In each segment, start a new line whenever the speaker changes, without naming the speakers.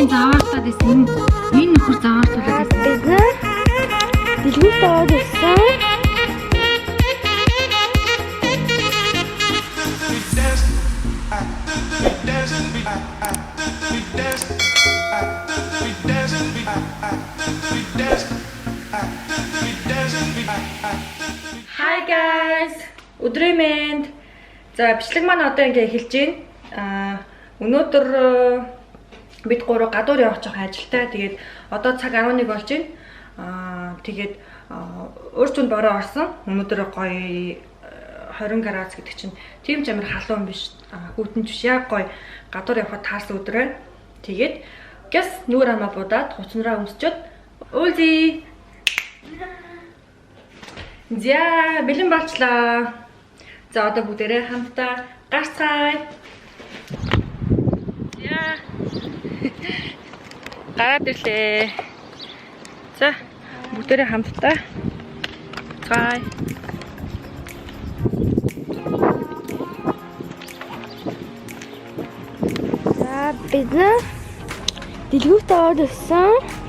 тийм заваартаад байсан. Энэ нөхөр заваартуулаад байсан.
Бид нар дэлгүүрт ороод ирсэн.
Hi guys. Өдрийн мэнд. За, бичлэг маань одоо ингээ эхэлж байна. Өнөөдөр бид гурав гадуур явах жоох ажилтай. Тэгээд одоо цаг 11 болж байна. Тэгээд урд зүүн бороо орсон. Өнөөдөр гоё 20 градус гэдэг чинь тийм ч амар халуун биш. Хүйтэн ч биш. Яг гоё гадуур явахад таарсан өдөр байна. Тэгээд гэс нүүр амаа будаад хуцнараа өмсчөөд уулзъя. За, бэлэн болчлоо. За, одоо бүгдээрээ хамтдаа гарцгаая. За. Гараад ирлээ. За, бүгдээрээ хамтдаа цай.
За, бид нар дэлгүүрт ороод ирсэн.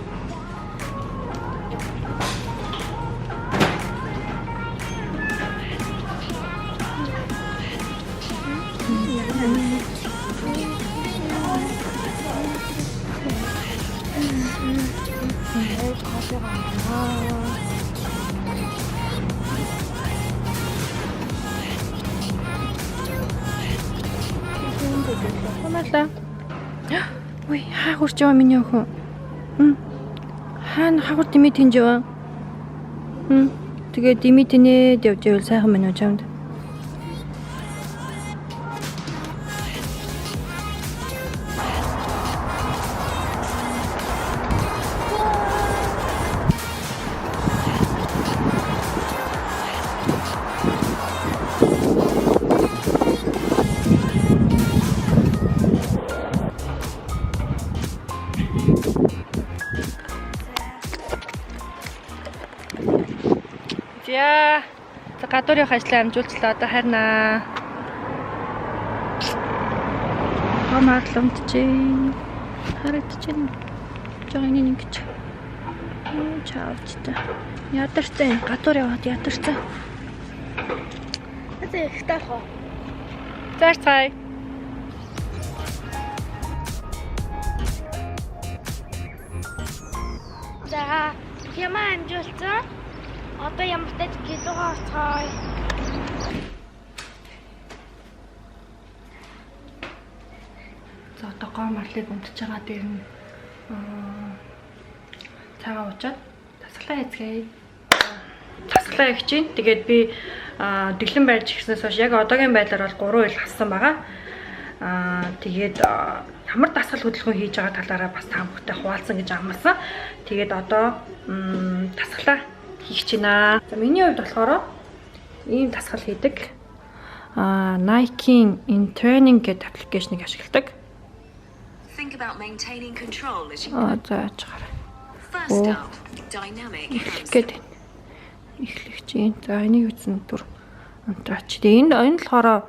Хунаалаа. Ой, хаа хурж яваа миний охин? Хаана хагур дэмий тэнж яваа? Тэгээ дэмий тэнээд явж байвал сайхан байна уу чамд? За. За, гадуур явах ажлаа амжуулчлаа. Одоо харнаа. Гомар лумтжээ. Харагдчихэв. Жог энэ ингэж. Чаавчтай. Ядарсан. Гадуур яваад ядарсан.
За, их таах уу?
Заарцгаая.
За, ямаа амжуулсан. Одоо ямартай ч гэлүүгээ орцгоё.
За, одоо гоо марлыг унтж байгаа дээр нь цагаан уучаад тасглаа хийцгээе. Тасглаа их чинь. Тэгээд би дэглэн барьж ирснээс хойш яг одоогийн байдлаар бол 3 ил хассан байгаа. Тэгээд ямар дасгал хөдөлгөөн хийж байгаа талаараа бас та бүхтэй хуваалцсан гэж амласан. Тэгээд одоо дасгалаа хийх чинь аа. За, миний хувьд болохоор ийм дасгал хийдэг. Nike-ийн In Training гэдэг аппликейшнийг ашигладаг.
Think about maintaining control as you
За, яж гараа.
first
Oh.
up dynamic
Эхлэх гээд байна. Эхлэх чинь. За, энийг үзэн түр унтраач. Тэгээ энэ болохоор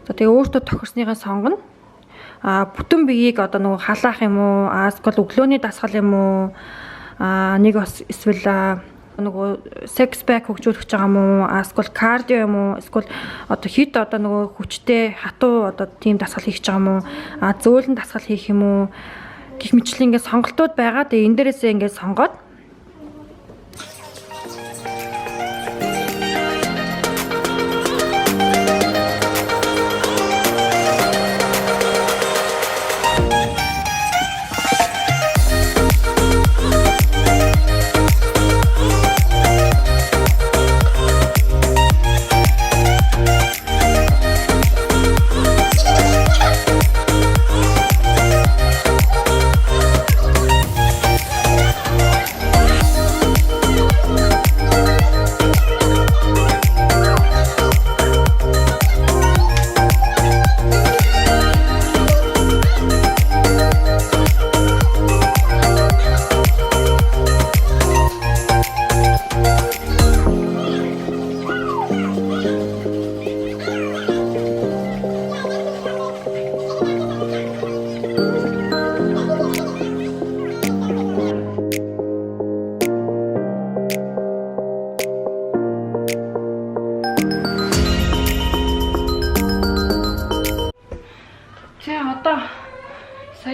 за тэгээ өөртөө тохирсныгаа сонгоно. Бүтэн биеийг одоо нөгөө халаах юм уу? Эсвэл өглөөний дасгал юм уу? Нэг бас эсвэл нөгөө sex pack хөгжүүлэх гэж байгаа юм уу? Эсвэл кардио юм уу? Эсвэл одоо хит одоо нөгөө хүчтэй хатуу одоо тийм дасгал хийх гэж байгаа юм уу? Зөөлөн дасгал хийх юм уу? Гэх мэтлэн ингээд сонголтууд байгаа. Тэгээ энэ дээрээсээ ингээд сонгоод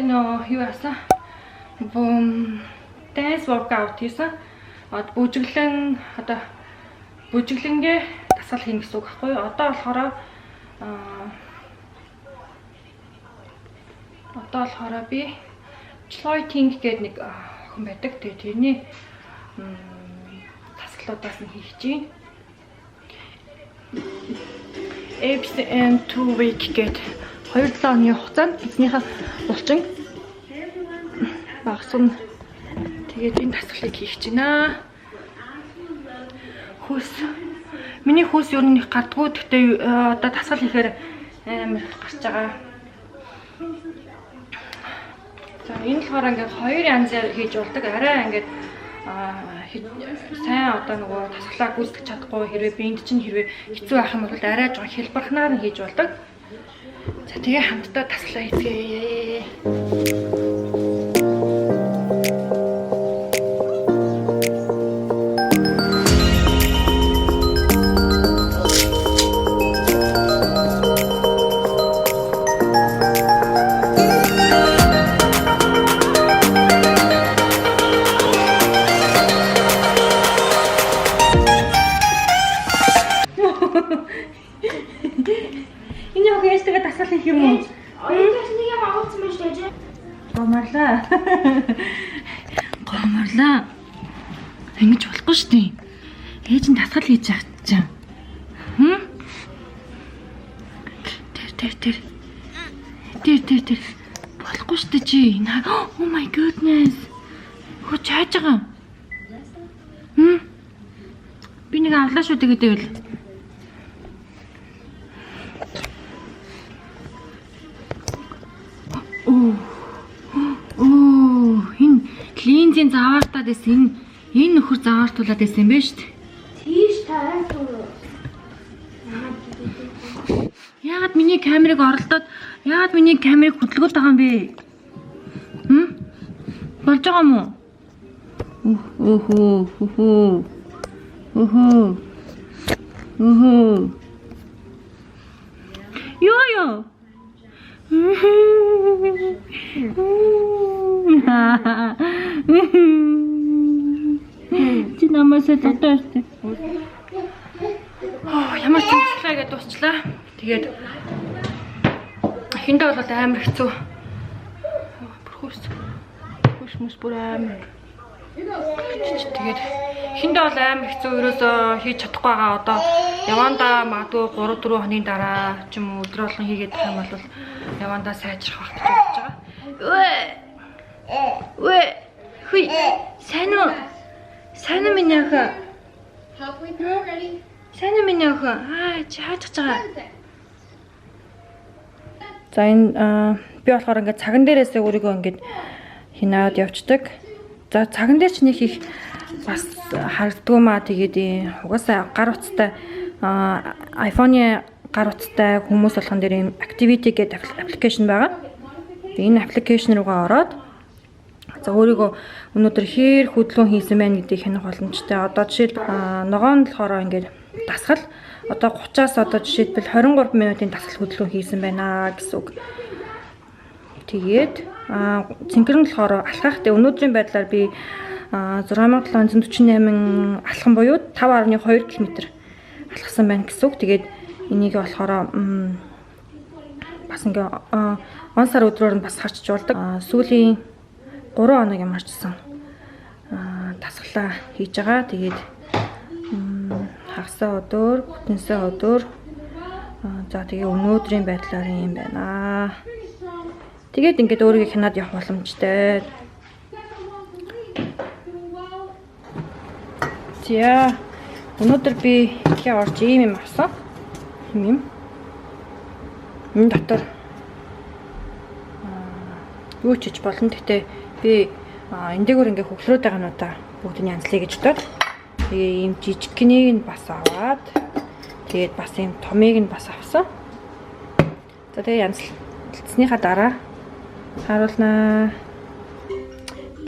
Сая нөө юу яасан? Бум dance workout хийсэн. Бүжиглэн одоо бүжиглэнгээ дасгал хийнэ гэсэн үг байхгүй юу? Одоо болохоор би Chloe Ting гэдэг нэг охин байдаг. Тэгээ тэрний дасгалуудаас нь хийх чинь. Abs and 2 week гэдэг 2-7 хоногийн хугацаанд эзнийхээ булчин багасна. Тэгээд энэ дасгалыг хийх чинь аа. Хөөс. Миний хөөс ер нь их гардггүй. Гэхдээ одоо дасгал хийхээр амар гарч байгаа. За энэ болохоор ингээд хоёр янзаар хийж болдог. Арай ингээд сайн одоо нөгөө дасгалаа гүйцэтгэж чадахгүй хэрвээ биеинд чинь хэрвээ хэцүү байх юм бол арай жоохон хэлбэрхнаар нь хийж болдог. За тэгээ хамтдаа дасгалаа хийцгээе. Энэ яг ээжтэйгээ дасгал хийх юм уу?
Оюутан нэг юм агуулсан байж таа.
Гоморлаа. Гоморлаа. Ингэж болохгүй шүү дээ. Ээж нь дасгал хийж явах чинь. Хм? Тэр тэр тэр. Тэр тэр тэр. Болохгүй шүү дээ чи. Oh my goodness. Хөө чааж байгаа. Хм? Би нэг авлаа шүү тэгээд байвал. Энэ линзийн заваартаад байсан энэ нөхөр заваартуулаад байсан юм байна шүү дээ.
Тийш тааран түрүү.
Яагаад миний камерыг оролдоод яагаад миний камерыг хөдөлгөөд байгаа юм бэ? Хм? Болж байгаа юм уу? Өөхөө хөхөө. Өөхөө. Өөхөө. Йоо ёо. Чи намайг дутаа штэ. Ямар ч юмслаа гэдээ дуусчлаа. Тэгээд эхэндээ бол амар хэцүү. Бүр хөөс. Хөөс мөс бүр амар. Тэгээд эхэндээ бол амар хэцүү ерөөсөө хийж чадахгүй байгаа. Одоо явандаа магадгүй 3-4 хоногийн дараа ч юм уу өдөр болгон хийгээд байх юм бол явандаа сайжрах байх гэж бодож байгаа. Өө. Өө. Хүй. Сайн уу? Сайн уу миний охин? Сайн уу миний охин? Аа чи хааж байгаа. За энэ би болохоор ингээд цаган дээрээсээ өөрийгөө ингээд хинаад явцдаг. За цаган дээр ч нэг их бас харагддгүй маа. Тэгээд угаасаа гар утастай iPhone-ы гар утастай хүмүүс болгон дээр юм activity гэдэг аппликейшн байгаа. Энэ аппликейшн руугаа ороод за өөрийгөө өнөөдөр хэр хөдөлгөөн хийсэн байна гэдгийг хянах боломжтой. Одоо жишээл ногоон болохоор ингээд дасгал одоо 30-аас одоо жишээлбэл 23 минутын дасгал хөдөлгөөн хийсэн байна гэсэн үг. Тэгээд цэнхэр нь болохоор алхах. Тэгээ өнөөдрийн байдлаар би 6748 алхам буюу 5.2 км алхсан байна гэсэн үг. Тэгээд энийг болохоор бас ингээ он сар өдрөөр нь бас харчиж болдог. Сүүлийн 3 хоног юм харчсан дасгалаа хийж байгаа. Тэгээд хагасаа өдөр, бүтэнсээ өдөр. За тэгээ өнөөдрийн байдлаар юм байна. Тэгээд ингээд өөрийгөө хянаад явах боломжтой. За өнөөдөр би ихээ орж ийм юм авсан. Юм. Энэ дотор юу ч хийж болно. Гэхдээ би энэ дээгүүр ингээ хөглөрөөд байгаа юмудаа бүгд нь янзлая гэж бодоод тэгээ ийм жижигхнийг нь бас аваад тэгээд бас ийм томыг нь бас авсан. За тэгээ янзлцсныхаа дараа харуулнаа.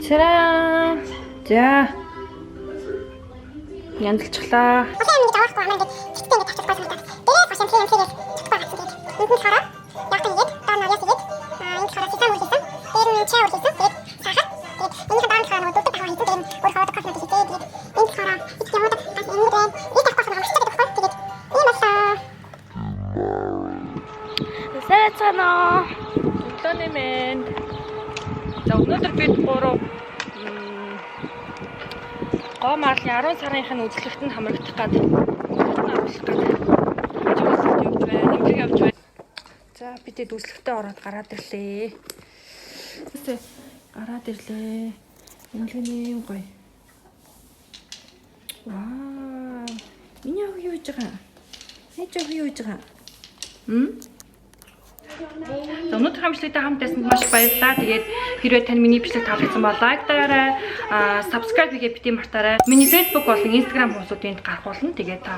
Цараа. За янзлчихлаа.
байцгаана уу?
Өглөөний мэнд. За өнөөдөр бид гурав гоо марлын 10 сарынх нь үзлэгт нь хамрагдах гад үзлэгт нь оруулах гад хамжиг явж байна. Нэмлэг явж байна. За бид хэд үзлэгтээ ороод гараад ирлээ. Үсээ гараад ирлээ. Нэмлэг нь юм гоё. Вау. Миний охин юу хийж байгаа? Ээж охин юу хийж байгаа? М? За өнөөдөр хамтлагтай хамт байсанд маш баярлалаа. Тэгээд хэрвээ тань миний бичлэг таалагдсан бол лайк дараарай, subscribe хийгээ битгий мартаарай. Миний Facebook болон Instagram хуудасууд энд гарах болно. Тэгээд та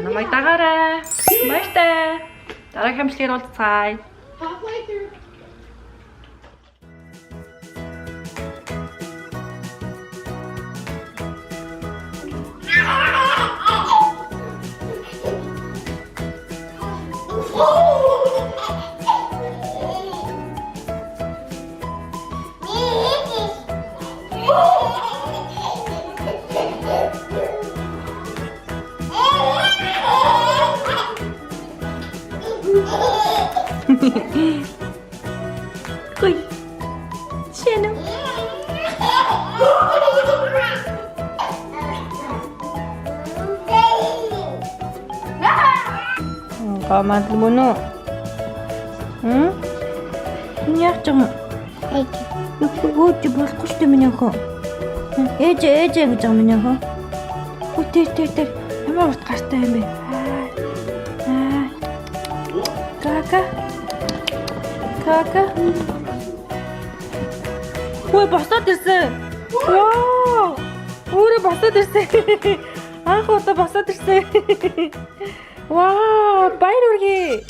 намайг дагаарай. Баяртай. Дараагийн хамтлагаар уулзцаая.
Halfway through.
Гүй. Шэнэ. Гомад мөн үү? Хм? Энэ яг ч юм. Юу чи болохгүй шүү дээ миний охин. Ээж ээж гэж байгаа миний охин. Үу тэр тэр тэр ямар урт гартай юм бэ? Аа. Кака. Кака. Хөөе босоод ирсэн. Вау! Өөрөө босоод ирсэн. Анх удаа босоод ирсэн. Вау, баяр хүргэе.